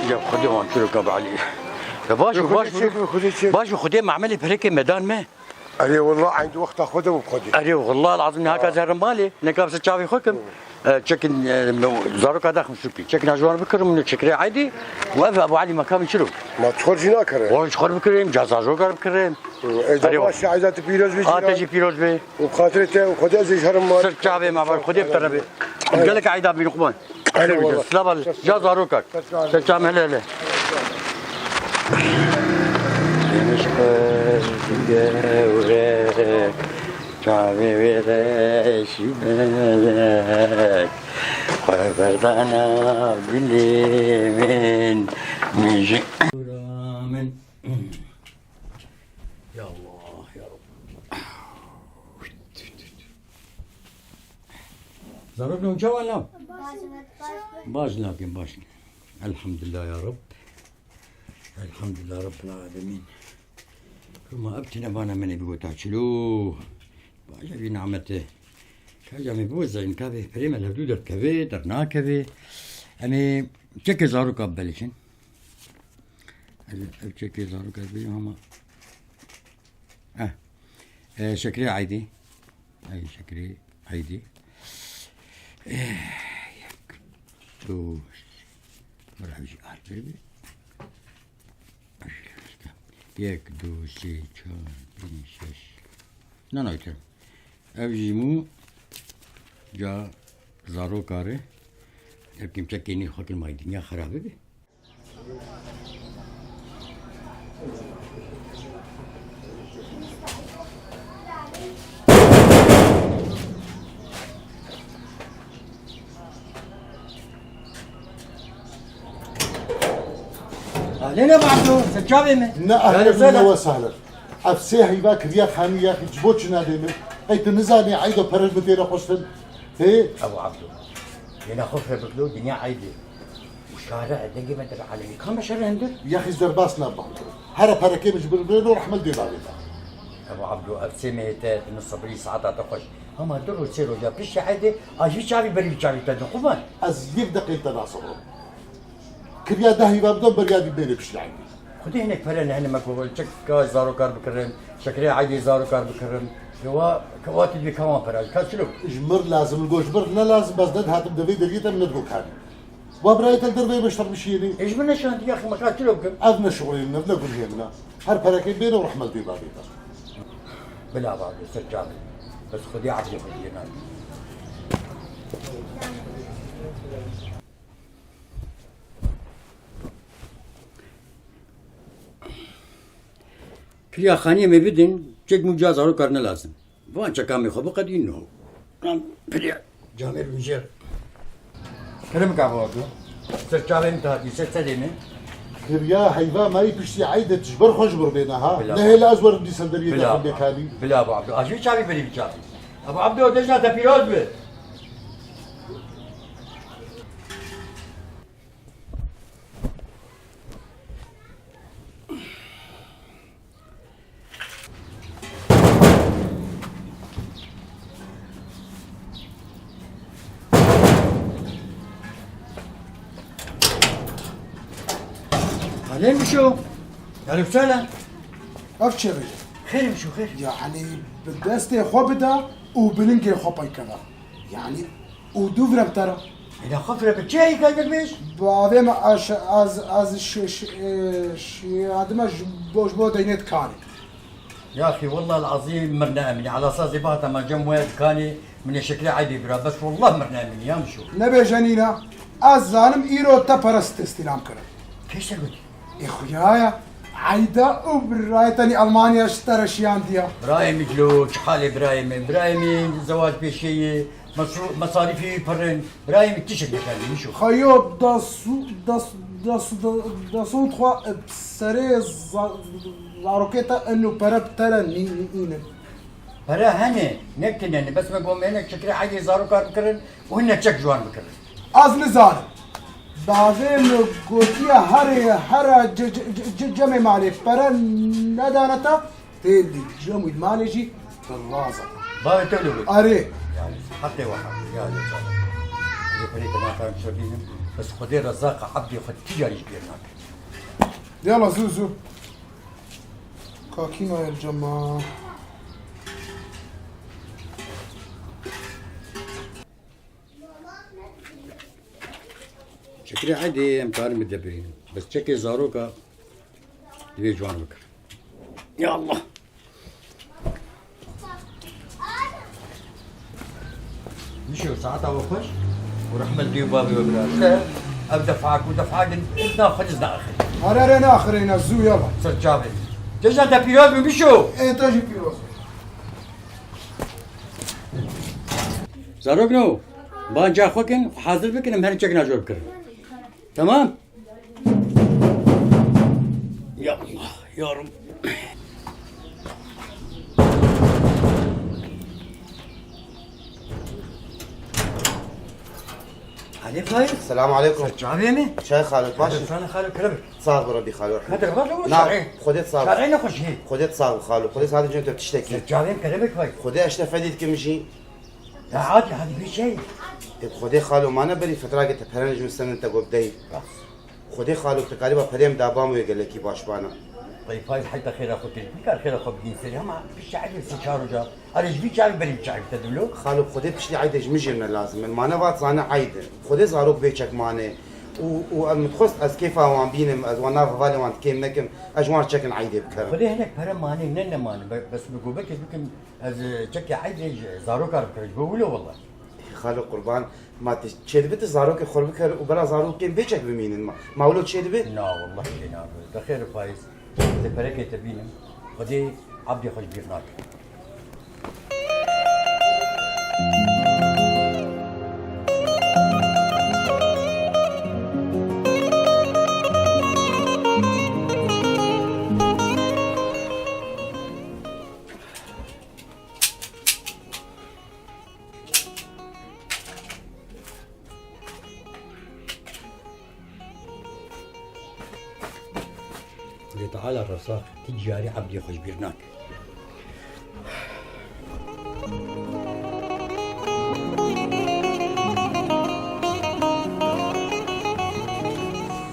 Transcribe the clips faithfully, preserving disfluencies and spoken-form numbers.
Ya Xwedê wan çiro ka Belî. Ya baş û baş û baş û Xwedê me emelê perekê medan me. Erê wallah eyn di wexta xwe de û Xwedê. Erê wallah lazim ne haka zerim malê. Ne ka se çavê xwe kim. E, çekin, e, me, zaroka daxim şûpî. Çekin ajuar bikirim ne çekirê aydî. Û ev Ebu Elî mekamî çiro. Ma tu xwe jî nakere. Wan ji xwe bikirim, ca zaroka bikirim. Ê, da baş e, eyda tu pîroz bî. A te jî pîroz bî. Û bi xatirê te û Xwedê ez ê ji herim malê. Ser çavê me ber Xwedê bi te re be. Gelek eyda bîn Quban. Hele wala. Silav al. Ya zarokak. Ser çavê hele hele. Demiş kız gewre, çavê wê de şibek. Xwe berdana gulê min, min ji min. Ya Allah, ya Rabb. Zarok ne çawa lan? Baş, baş. Baş ne yapayım, baş. Elhamdülillah ya Rabb. Elhamdülillah Rabbil alemin. Kuma ev tine bana mene bi gota çilo. Baş ev nimete. Kaja me bu zayn ka ve prême levdû derkeve, dernakeve. Em ê çekê zaroka belişin. Ev, ev çekê zaroka bî ama. Eh. E, şekrê aydî. Ay şekrê aydî. Eh, yek, du, bir ev jî arpê bî. Yek, du, sê, çar, pênc, şeş. Na, na, yeter. Ev jî mû ca zarokar e. Ev kimçe kênî xwe kirmayî dinya xerabe be. Ehlên Ebu Abdo, ser çavê me. Ne ehlên, ne we sehlen. Ev sê heyva kiriya xanî ya xî ji bo çi nadê min? Ey tu nizanî eyda pere ji min têre xwestin? Hê? Ebu Abdo. Yê nexwe febiklo dinya eydê. Û şare dengê me der alemî. Kam be şerê hindir? Ya xî derbas nabam. Here perekê min ji bir bêro rehmel dê bavê da. Ebu Abdo, ev sê mehê te, tu min sebrî saeta te xweş. Hema du roj sê roja piştî eydê, a jî çavî berî çavî te din. Quban. Ez yek deqê te nasibim. Kiriya deh hîva bidom, beriya dî bênê piştî eydê. Xwedê hinek pere ne hene me ku çek ka zarokar bikirin, şekrê eydê zarokar bikirin. Kewa, kewa tu dibê kawan pere, ka çilo? Ji mir lazim, li gor ji mir ne lazim, bes ne dihatim devê deriyê te min ne digot karî. Wa birayê te li derveyê beşter bişiyênî. Ê ji min neşandî ya xima ka çilo bikim? Ev ne şixulê min e, ev ne gunhê min e. Her perekê bêne û rehmel dê bavê te. Bila bavê, ser çavê. Bes Xwedê afiyê xwe jê nake. Kiriya xaniyê me bidin, çek min ca zarokar ne lazim. Van çekamê xwe biqedî no. Lan piriya camêr binjêr. Kerem ka bavê. Ser çavê min tatî, ser sedê min. Kiriya heyva mayî piştî eydê ji ber xwe ji bir bêne ha. Bila. Nehêle ez werim dîsa deriyê te xwe bêkanî. Bila bavê. Ajî çavî berî bi çavî. Ebu Abdo, dejna te pîroz bi. Alem şo. Alem selam. Ev çi bê? Xêr im şo, xêr. Yani bi destê xwe bide û bi lingê xwe peykeve. Yani û du vire bi te re. Êna xwe fire bi çi heyî kay dibêj? Bavê me ez, ez, ez şi-, şi-, e, şiyadime ji bo, ji bo deynê dikanê. Yaxî, wallah el-azîm mir ne eminî. Ala sazê bihata me cem waya dikanê, min ê şeklê eybê bira. Bes wallah mir ne eminî, ya min şo. Nebêje nîna, ez zanim îro te pere stîlam kirin. Kê ji te gotî? Ê xuya ya, eyda û birayê te nî Almanya ji te re şiyandiya. Birayê min cilo, çi halê birayê min? Birayê min zewac pêşê ye, mesu-, mesarîfê wî pir in. Birayê min tişek nekerdî, Mişo. Xeyo, das, das, das, das û xwe serê za-, zarokê te eno pere bi te re nî-, nî-, nînin. Pere hene, nek tine ne, bes me got me hinek şeklê eydê zarokar bikirin û hinek çek ji wan bikirin. Ez nizanim. Bavê min gotiye herê, here ce-, ce-, ce-, ce-, cemê malê pere nedane te, tê li cem wî malê jî dirazin. Bavê te wilo got? Erê. Yani, heqê we haq. Ya, ya, ya. Ez ê perê te nakarim çi bînim. Ez Xwedê Rezaq Ebdê xwe ti carî ji bîr nakim. Yala zû zû. Kakîna el cema. Çekirê Eydê em karin bide birînin. Bes çekê zaroka divê ciwan bikir. Ya Allah. Mişo, saeta we xweş û rehmet dê û bavê we bira. Ev defa ku defa din, ez naxwe, ez naxirî. Are, are, naxirîne, zû yala. Ser çavê. Cejna te pîroz be Mişo. Ê te jî pîroz be. Zarokno, banca xwe kin, xwe hazir bikin, em herin çekna jor bikirin. Tamam? Ya Allah, ya Rab. Alê Fayz. Selam aleykum. Ser çavê me. Çay xalo, baş. Sana xalo, kerem. Sağ ol Rabbi xalo. Xatir baş ol. Na, şerê. Xwedê sağ ol. Şerê ne xweş ye. Xwedê sağ ol xalo. Xwedê sadece te tiştekî. Ser çavê me, kerem Fayz. Xwedê eşte fedî dikim jî. Ya hadi, hadi bir şey. E, Xwedê xalo, mane berî fetrake te peren ji min senin te gobdey. Xwedê xalo, te karî ba perê em dabam wê gelekî baş bana. Qey Fayz heyta xêra xwe kir. Nikar xêra xwe bigîn serî, ama bir şey edin si çar oca. Are ji vî çavê berî çavê te dilo. Xalo, Xwedê piştî Eydê ji min jê me lazim in. Mane vat zane Eyd in. Xwedê zarok bê çek mane. Û, û em dixwest ez kêfa wan bînim, ez wan nav hevalê wan dikêm nekim, ez ji wan çekin Eydê bikerim. Xwedê hinek pere mane, ne nemane. Be-, bes bi gobekê bikim, ez, e, çekê Eydê ji zarokar bikirim. Ji bo wilo wela. Xalo qurban, ma tu çêdibi tu zarokê xwe bikir û bera zarokên bê çek bimînin ma. Ma wilo çêdibi? Na, wellahî lê nabe. De xêr Fayz. Ez ê perekê te bînim. Xwedê Ebdê xwe ji bîr nake. Xwedê Teala Rezzaq ti carî Ebdê xwe ji bîr nake.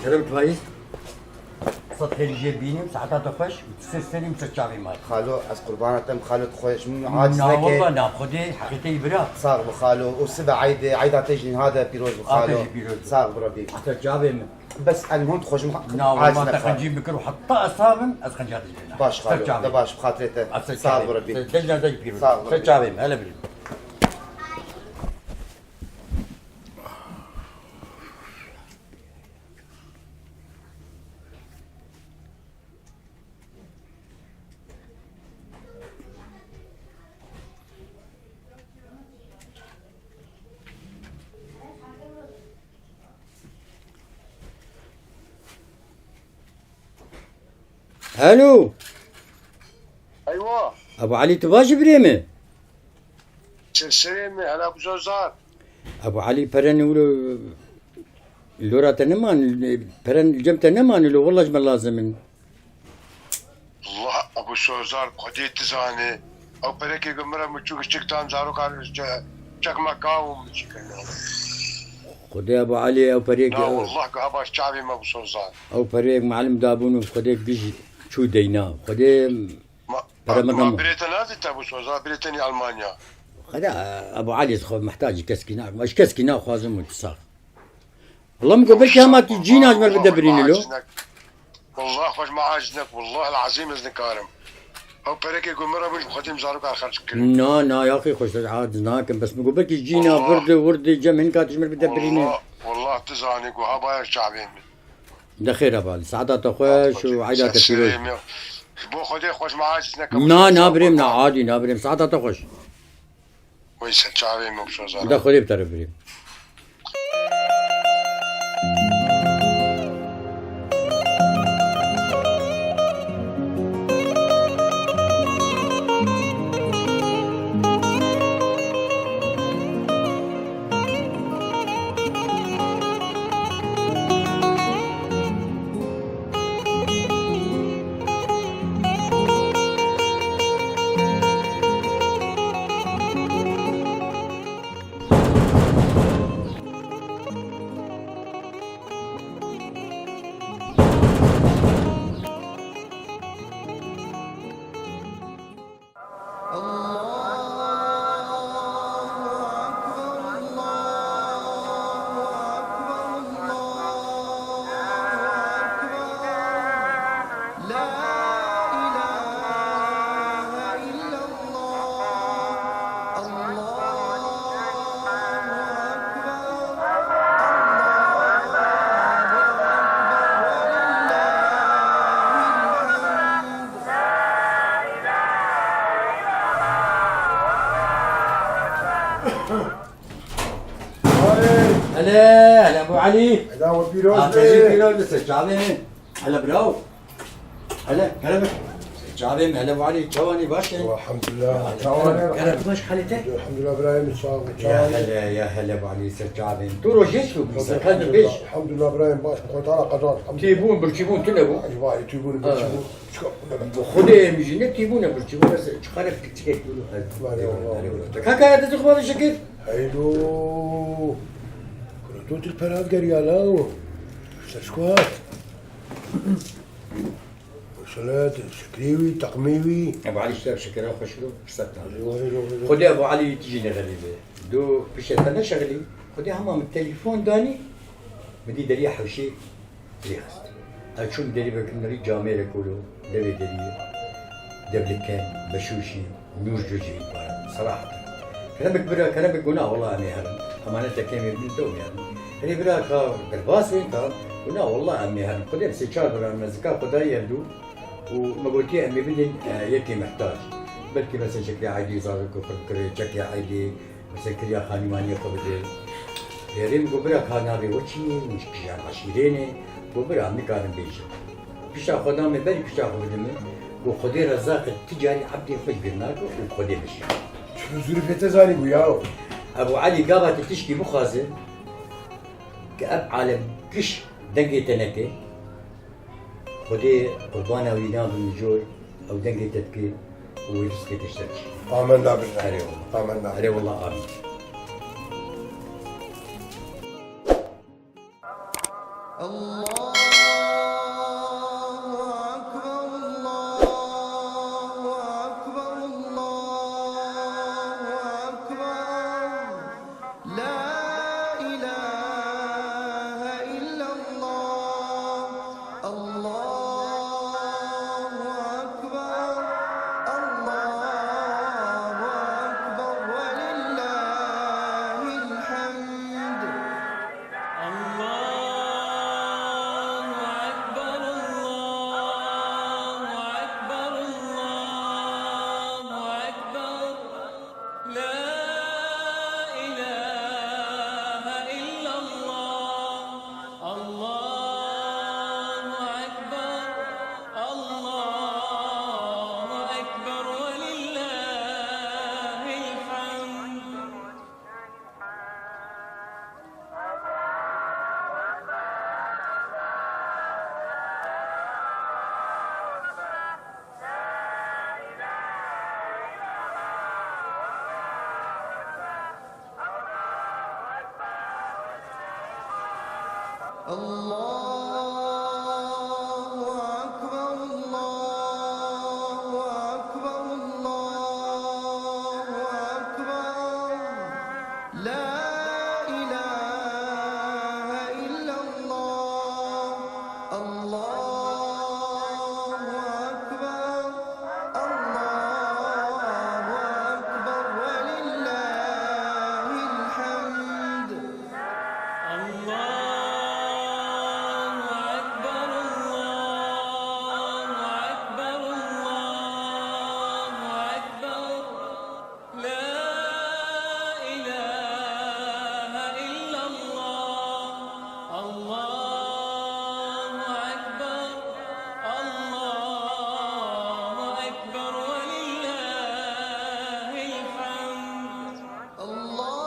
Kerem Fayz. Sed xêrî jê bînim, saeta te xweş, ser serî min, ser çavê me. Xalo, ez qurbana te bim, xalo, tu xwe ji min aciz neke. Na, wella, na, Xwedê, heqî te yî bira. Sax bi xalo, û sibe Eydê, Eyda te jî niha de pîroz bi xalo. A te jî pîroz bi. Sax bi Rebî. Ser çavê min. Bes el muhim tu xwe ji min aciz neke. Na, wella, te xencî bikir û heta ez sabim, ez xencî te jî bêna. Baş xalo, te baş, bi xatirê te. Sax bi Rebî. Te jî, te jî pîroz. Sax bi Rebî. Ser çavê min, hele birî. Alo. Eywa. Ebu Elî, tu baş î birê min? Çi serê min, hele Ebu Sozar. Ebu Elî, peren wilo lora te neman, peren cem te neman lo, wella ji me lazim in. Allah, Ebu Sozar, Xwedê tu zanî. Ew perekê ku min re min çû kiçik tan zarokan çe-, çekmeka û min çi kirine. Xwedê Ebu Elî, ew perê Na, ke-, wallah, ku heba çavê me Ebu Sozar. Ew perê muallim dabûn û Xwedê gij çû deyna. Xwedê Ma, pere ma, min ma nam- birê te nadî te Ebu Sozar, birê te nî Almanya. Xwedê Ebu Elî, xwe mihtacî keskî nakim. Ez keskî naxwazim û tu sax. Wela min got, belkî hema tu cîna ji me bide birînî lo. Wallah xweş me aciz nek, wallah el-azîm ez nikarim. Ew perekê ku min re min ji xwedî zarokan xerc kirin. Na, na, yaxî xweş, ez aciz nakim. Bes min got, belkî cîna Wallah. Virdi, wirdi cem hinka tu ji me bide birînî. Wallah, wallah tu zanî ku ha bayer çavê min. De xêr e balî. Saeta te xweş û eyda te pîroz. Ji bo Xwedê xweş me aciz neke. Na, na birêm, na, adî, na birêm. Saeta te xweş. Weyse çavê min Ebu Sozar. De Xwedê bi te re birî. Hele, hele Ebû Elî. Eda we pîroz be. Pîroz be, ser çavê min. Hele bravo. Hele, hele be. Ser çavê min, hele Ebû Elî, çawanî baş e? Elhamdulillah, çawanî. Hele baş halê te? Elhamdulillah, birayê min, sağ ol. Ya hele, ya hele Ebû Elî, ser çavê min. Tu rojê çi bû, ser kalbê beş. Elhamdulillah, birayê min, baş, xwe tara qedar. Têbûn, birçîbûn tune bû. Vay, têbûn, birçîbûn. Xwedê em jî ne têbûne birçîbûn, ez çiqare piçikek bû. Kaka, ez dixwazim şekir. Heylo. Kuro tu til perav geriya lawo. Ser şkuat. Şelet, şekrê wî, teqmê wî. Ebu Elî, şeker, şeker, xweş lo, pirsat na. Heylo, heylo, heylo. Xwedê Ebu Elî tu jî nexelî be. Do pişe te neşexilî. Xwedê hema min telefon danî, min dî deriya hewşê. Lê xist. Ez çûm derî vekirin rî camêrek wilo, devê derî, devlike, beşûşî, nûr cujî, serahaten. Kerem bik bira, kerem bik guna, wela em ê herin. Emaneteke em ê bin dew em ê herin. Herê bira ka derbas bên ka, guna, wela em ê herin. Xwedê em sê çar bira em nizika xwe dayî ev dû û me gotiye em ê bidin, e, yekê mihtac. Belkî mesela şeklê eydî, zarok û xurt kirê, çekê eydî, Mesela kiriya xanîmaniyê xwe bide. Hêrê min got, bira ka navê we çi ye? Min ji kîjan eşîrê ne? Got, bira, em nikarin bêjin. Pişta xwe da me berî, pişta xwe bide min. Got, Xwedê Rezaq e, ti carî ebdê xwe ji bîr nake û Xwedê min şî. Çi zûrîfê te zanî bû ya? Ebû Elî, gava tu tişkî bixwaze, ke ev alem giş dengê te neke, Xwedê qurbana wî nabin, mijor ew dengê te dike û wê rizqê te ji te dişîne. Amenna billah. Erê wela. Amenna. Erê wela, amîn. الله أكبر، الله أكبر، الله أكبر. لا إله إلا الله. الله أكبر، الله أكبر، ولله الحمد. الله أكبر، الله أكبر، الله أكبر. لا إله إلا الله. الله أكبر، الله أكبر، ولله الحمد. الله أكبر، الله أكبر، الله أكبر. لا إله إلا الله. الله أكبر، الله أكبر، ولله الحمد. الله أكبر، الله أكبر، الله أكبر. لا إله إلا الله. الله أكبر، الله أكبر، ولله الحمد. الله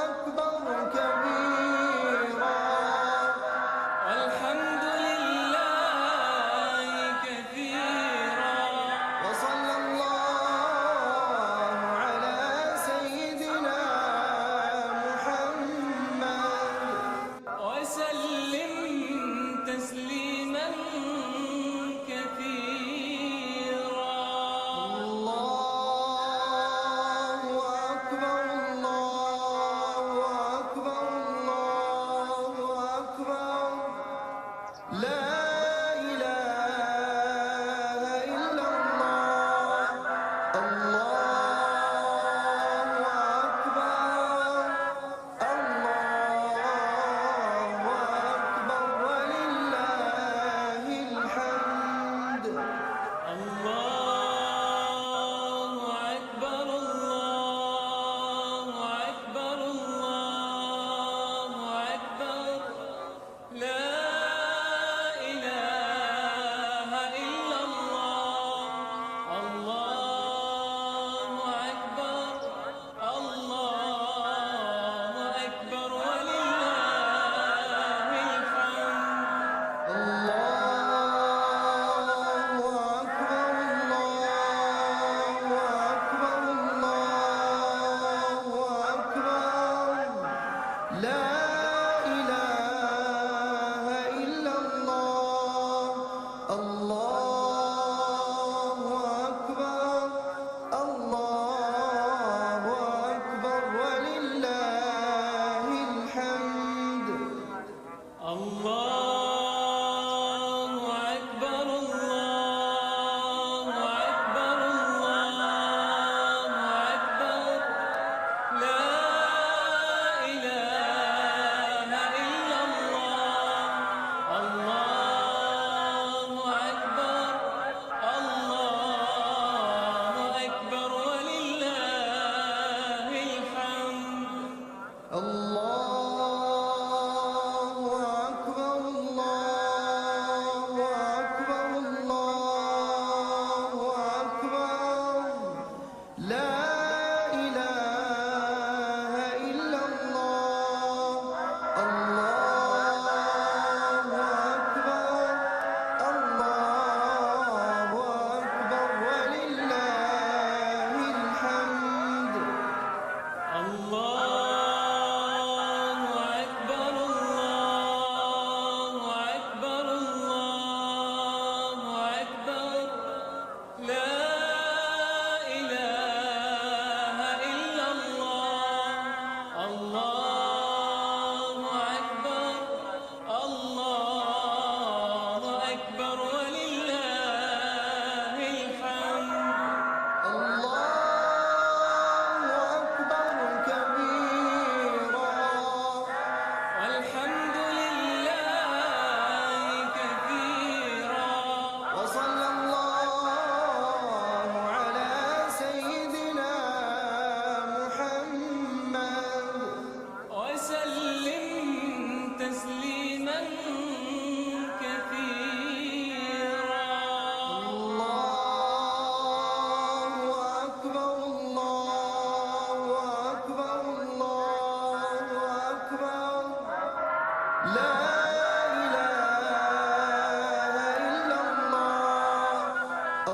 أكبر كبيرا. والحمد لله كثيرا. وصلى الله على سيدنا محمد. وسلم تسليما كثيرا. الله أكبر، الله أكبر، الله أكبر. لا إله إلا الله. الله أكبر. الله أكبر ولله الحمد. الله أكبر، الله أكبر، الله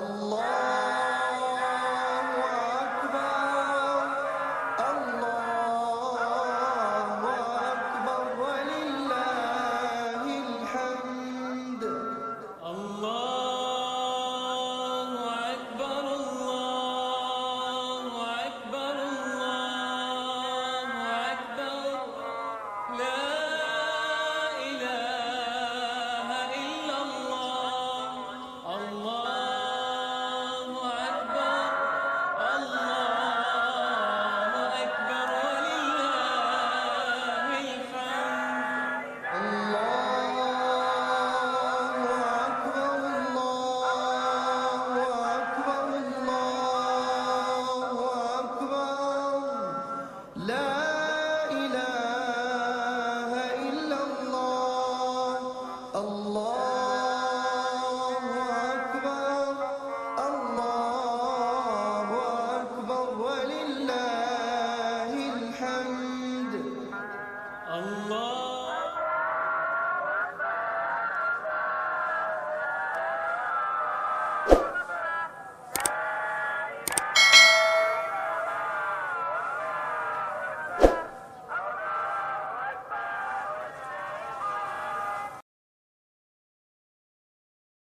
الله أكبر، الله أكبر، ولله الحمد. الله أكبر، الله أكبر، الله أكبر. لا إله إلا الله. الله أكبر، الله أكبر، ولله الحمد. الله أكبر، الله أكبر، الله أكبر. لا إله إلا الله. الله